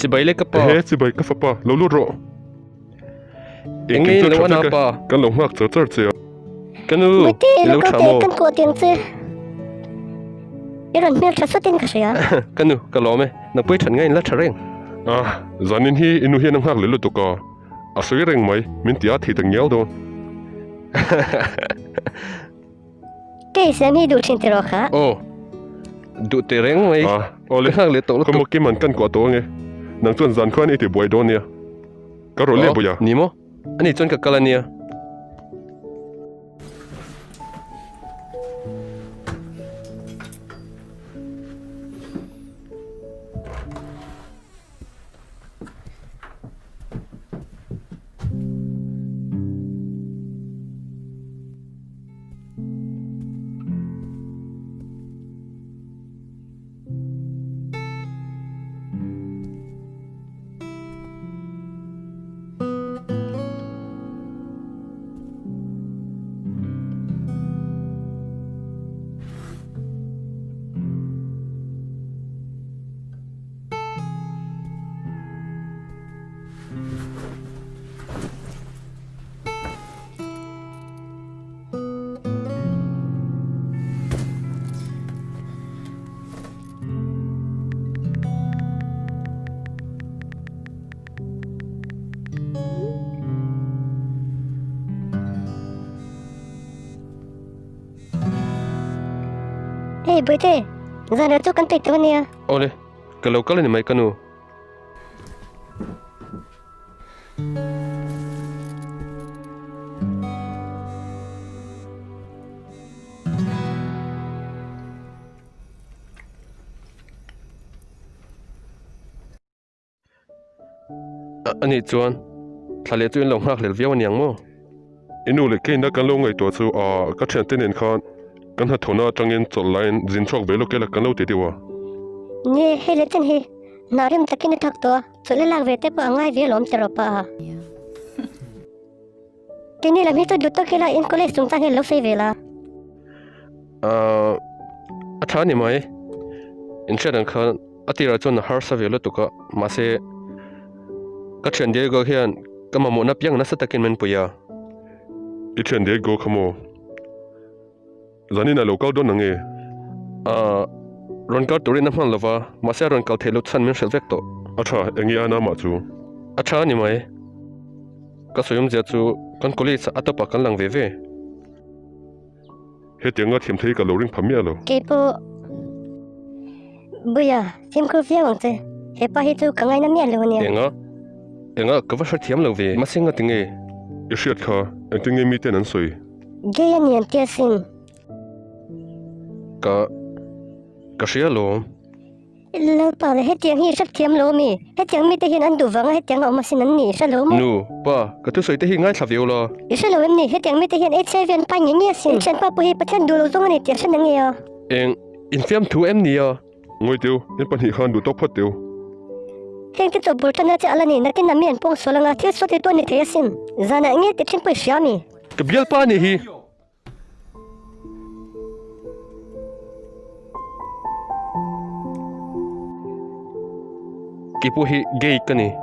Chibai le ka pa. Ehe, chibai ka fapa, lo lut rawh. Eng nge lo ana pa? Kan lo nghak char char che a. Ka nu, Bawihte, i lo lo kal tha teh, maw? kan kuah tiang che. I rawn hmel tha sawtin ka hria. Ka nu, ka lawm e. Nangpui that ngai in la tha reng. Ah, zanin hi i nu hian a nghak leh lutuk a. A sawi reng mai, min ti a thei ta ngial dawn. Kei siam hi duh thin tiraw kha? Aw, duh teh reng mai. Ah, awle. Ka nghak leh tawh lutuk. Ka mawkim an kan kuah tawh ange. Nang chuan zan khuan i ti buai dawn nia. Ka rawh leh buai a. Ni maw? Ani chuan ka kal ania. Hei Bawihte, zanriah chu kan peih tawh ania. Awle, ka lo kal a ni mai ka nu. Ani chuan thla leh chu in lo nghak hlel viau aniang maw? I nu leh keina kan lo ngaihtuah chu a ka thiante nen khan kan hnathawhna atangin chawlh laiin zin chhuak ve lawk ila kan lo ti deuh a. Ni, hei leh chen hi hna rem takin a thak tawh a, chawlh a lak ve te pawh a ngai ve alawm ti rawh pa a. Keini lam hi chu duh tawk ila in college chungchang hi lo sawi ve la. Ahh a tha ni mai. In hriat ang khan a tirah chuan a harsa ve lutuk a, mahse ka thian Diego hian ka mamawhna piang nasa takin min pui a. I thian Diego kha maw? Zanin a lo kal dawn ang e. Ahh rawn kal turin a hman lova, mahse a rawn kal theih loh chhan min hrilh vek tawh. A tha, eng nge a namah chu? A tha ni mai. Ka sawi awmzia chu kan college ah a tawpah kan lang ve ve. Hetianga thiam thei ka lo ring pha miah lo. Keipawh Buia, fimkhur viau ang che. Hepa hi chu ka ngaina miah lo ania. Enga? Enga ka va hrethiam lo ve. Mahse nga tinge? I hriat kha, engtin nge miten an sawi? Gay a ni an tia sin. Ka ka hria lo. Lalpa le hetiang hi i hre thiam lo ami? Hetiang mite hian an duh vanga hetiang a awm asin an ni i hre lo maw? Nu, pa, ka thusawi te hi ngaithla viau la. I hre lo em ni? Hetiang mite hian HIV an pai ngei ngei asin. I thianpa pawh hi Pathian duh lo zawng a ni tih a hre na nge a? Eng infiamthu em ni a? Ngawi teu, in pahnih khan duh tawk phawt teu. Heng te chu bul tanna che ala ni, nakin a mi an pawng sual anga thil sawi tu a ni thei asin. Zanah nge ti thin pawh i hria ami? Ka bialpa a nih hi. Kei pawh hi gay ka ni.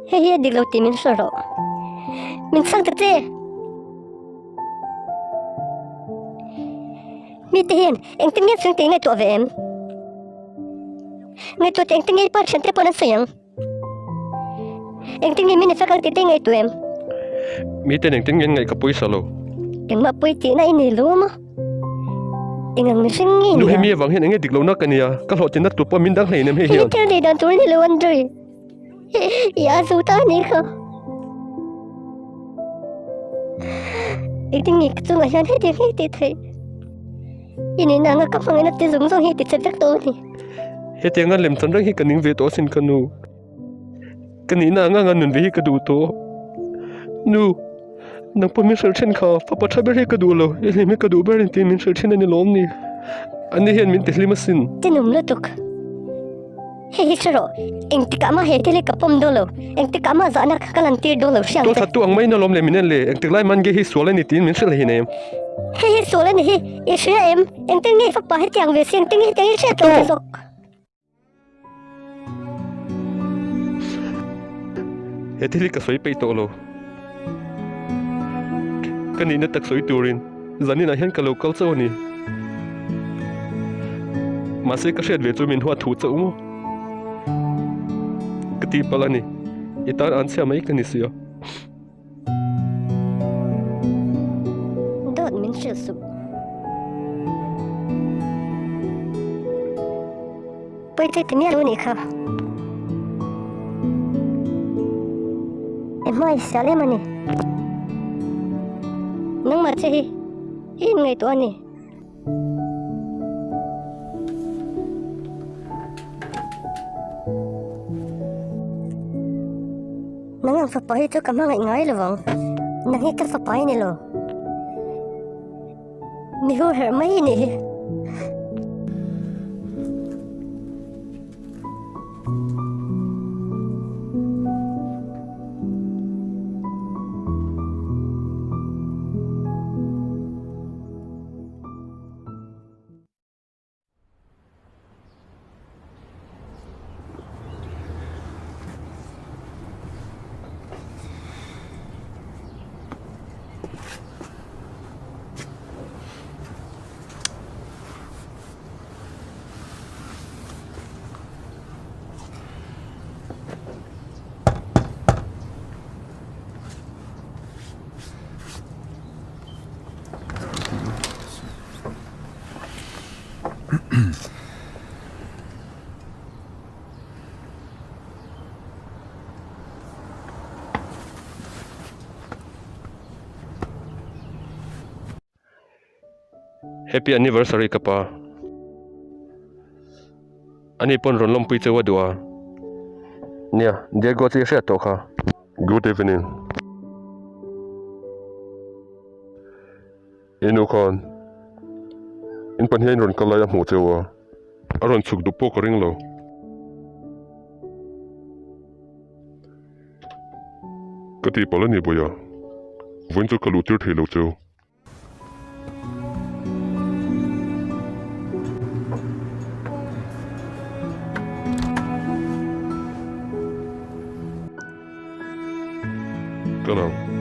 Hei hi a dik lo tih min hre rawh. Min chhang ta che. Mite hian engtin nge chhungte i ngaihtuah ve em? Ngaihtuah teh engtin nge i pa thiante pawh an sawi ang? Engtin nge min effect ang tih te i ngaihtuah em? Miten engtin nge an ngaih ka pawisa lo. Engmah pawi tihna i nei lo maw? Engang mihring nge Nu nia? hemi avang hian enge dik lohna ka nia, ka hlawhtlinna tur pawh min dang hlein em hei Hei hian. thil nei dan tur a ni lo Andrei. I a zo ta anih kha. Engtin nge ka chungah hian hetiang hi tih theih? I nihna anga ka hmangaihna te zawng zawng hi ti chhe vek tawh a ni. Hetianga lemchan reng hi ka ning ve tawh asin ka nu. Ka nihna anga nga nun ve hi ka duh tawh. Nu, nang pawh min hrilh thin kha, fapa tha ber hi ka duh lo, i hlim hi ka duh ber engtin min hrilh thin a ni lawm ni? Ani hian min ti hlim asin. Tinawm lutuk. Hei hi hre rawh, engtikah mah he thil hi ka pawm dawn lo, engtikah mah zahna ka lan tir dawn lo hria ang che. Tualthattu ang maiin alawm le min en le, engtik lai man nge hi sual a ni tiin min hrilh hinem. Hei hi sual a ni hi, i hria em? Engtin nge i fapa hetiang ve si, engtin nge hetiang i hriat lo che zawk? He thil hi ka sawi peih tawh lo. Ka nihna tak sawi turin zaninah hian ka lo kal chauh a ni. Mahse ka hriat ve chu min huat thu chauh maw? Ka tihpalh a ni. I tan an chhia mai ka ni si a. Dawt min hrilh suh. Pawi ti miah lo nih kha. I hmai sial em a ni. Nangmah che hi i inngaihtuah a ni. Nang ang fapa hi chu ka hmangaih ngai lo vang. Nang hi ka fapa i ni lo. Mi hu herh mai i nih hi. Happy anniversary ka pa. Ani pawn rawn lawmpui cheu a duh a. Nia, Diego chu i hriat tawh kha. Good evening. I nu khan in pahnih a in rawn kal lai a hmuh cheu a, a rawn chhuk duh pawh ka ring lo. Ka tihpalh a ni Bawia, vawiin chu ka luh tir thei lo cheu. Ka nang.